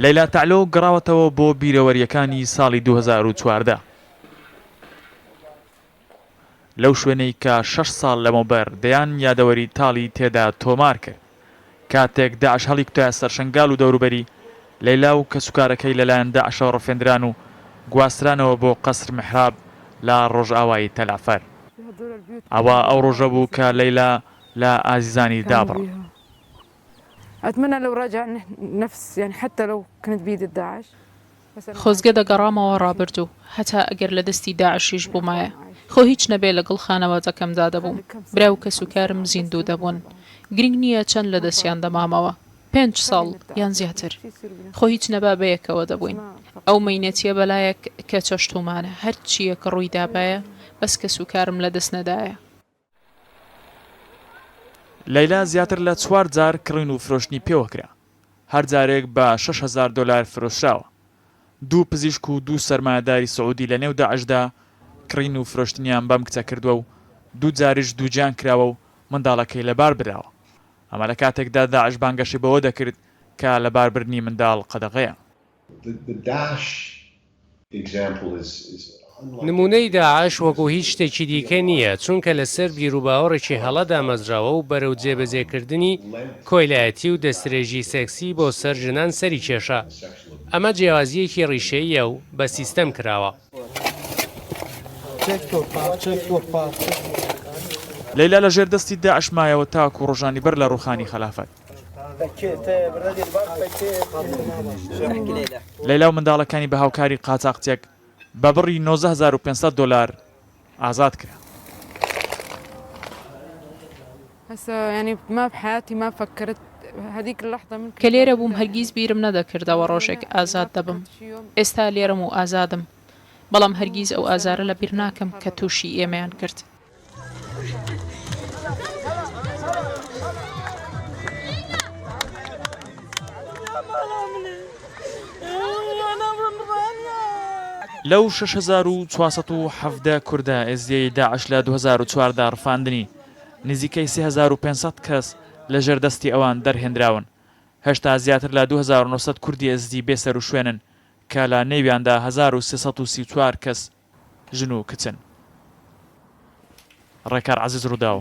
لەیلا تەعلۆ گەڕاوەتەوە بۆ بیرەوەرییەکانی ساڵی 2014. لەو شوێنەی کە شەش ساڵ لەمەوبەر دەیان یادەوەری تاڵی تێدا تۆمار کرد. کاتێک داعش هەڵیکوتایە سەر شنگال و دەوروبەری، لەیلا و کەسوکارەکەی لەلایەن داعشەوە ڕفێندران و گواسترانەوە بۆ قەسر میحراب لە ڕۆژئاوای تەلعفەر. ئەوە ئەو ڕۆژە بوو کە لەیلا لە ئازیزانی دابڕا. خۆزگە دەگەڕامەوە ڕابردوو، هەتا ئەگەر لە دەستی داعشیش بوومایە. خۆ هیچ نەبێ لەگەڵ خانەوادەکەمدا دەبووم، برا و کەسوکارم زیندوو دەبوون. گرنگ نییە چەند لە دەستیان دەمامەوە، پێنج ساڵ یان زیاتر. خۆ هیچ نەبا بەیەکەوە دەبووین. ئەو مەینەتییە بەلایەک کە چەشتوومانە، هەرچییەک ڕووی دابایە، بەس کەسوکارم لە دەست نەدایە. لەیلا زیاتر لە چوار جار کڕین و فرۆشتنی پێوە کرا، هەر جارێک بە 6000 دۆلار فرۆشراوە. دوو پزیشک و دوو سەرمایەداری سعودی لە نێو داعشدا کڕین و فرۆشتنیان بەم کچە کردووە و دوو جاریش دووگیان کراوە و منداڵەکەی لەبار براوە. ئەمە لە کاتێکدا داعش بانگەشەی بەوە دەکرد کە لەباربردنی منداڵ قەدەغەیە. نموونەی داعش وەکو هیچ شتێکی دیکە نییە، چونکە لەسەر بیروباوەڕێکی هەڵە دامەزراوە و بەرەو جێبەجێکردنی کۆیلایەتی و دەستدرێژی سێکسی بۆ سەر ژنان سەری کێشا. ئەمە جیاوازییەکی ڕیشەییە و بە سیستەم کراوە. لەیلا لەژێر دەستی داعش مایەوە تاکو ڕۆژانی بەر لە ڕووخانی خەلافەت. لەیلا و منداڵەکانی بە هاوکاری قاچاخچیەک بە بڕی 19,500 دۆلار ئازاد کرا. کە لێرە بووم هەرگیز بیرم نەدەکردەوە ڕۆژێک ئازاد دەبم. ئێستا لێرەم و ئازادم، بەڵام هەرگیز ئەو ئازارە لەبیر ناکەم کە تووشی ئێمەیان کرد. لەو 6417 کوردە ئێزدییەی داعش لە 2014 ڕفاندنی، نزیکەی 3500 کەس لەژێر دەستی ئەوان دەرهێنراون. هێشتا زیاتر لە 2900 کوردی ئێزدی بێسەروشوێنن کە لە نێویاندا 1334 کەس ژن و کچن. ڕێکار عەزیز ڕووداو.